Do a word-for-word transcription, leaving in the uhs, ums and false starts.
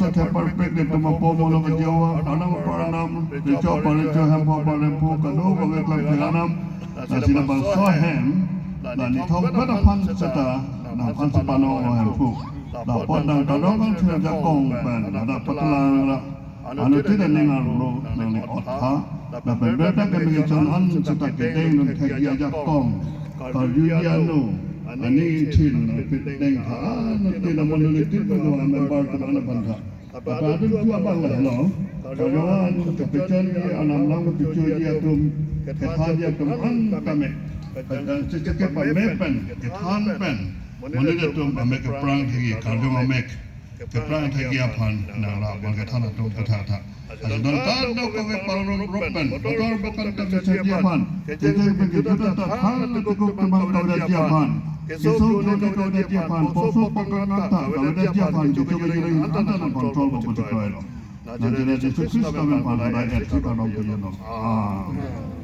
Sothe parpek netum apo molo kejua, arnam aparnam, recho aparrecho, hemphu aparhemphu, kadokave klemtheklem arnam, lasi labangso ahem, la nithok vet aphan seta, nangphan si pano o Hemphu. Lapu nang kadokave thir ajakong pen, ladak patelang ra, anuttin aning arlo, nangli otha, lapen berta kami kechon an seta kedeng dun thekji ajakong, karjuji anu, aning ingthin, nangpideng tha, anuttin amonoli tin pen member atum an aphan tha. Lapen adun tu abang lahelo. Karjuan kapechonji, arnam alam kapechoji atum, kethanji atum an tame. Kadan chichike pame pen, kethan pen. Monit atum amek keprang thekji, karjong amek keprang thekji aphan, nang ra bang kethan atum ketha tha. Asidon kadokave parong rong pen, botor bokan kapechoji aphan. Jeng jeng pen kejut anta thang tukuk temang kaveji aphan. Keso jodi kaveji aphan, poso pangkang anta kaveji aphan, kecho kejireng anta nang control bapotikoilo. Nang jene Jesus Christ amen aphan, Horai et si kardom tujuno. Amen.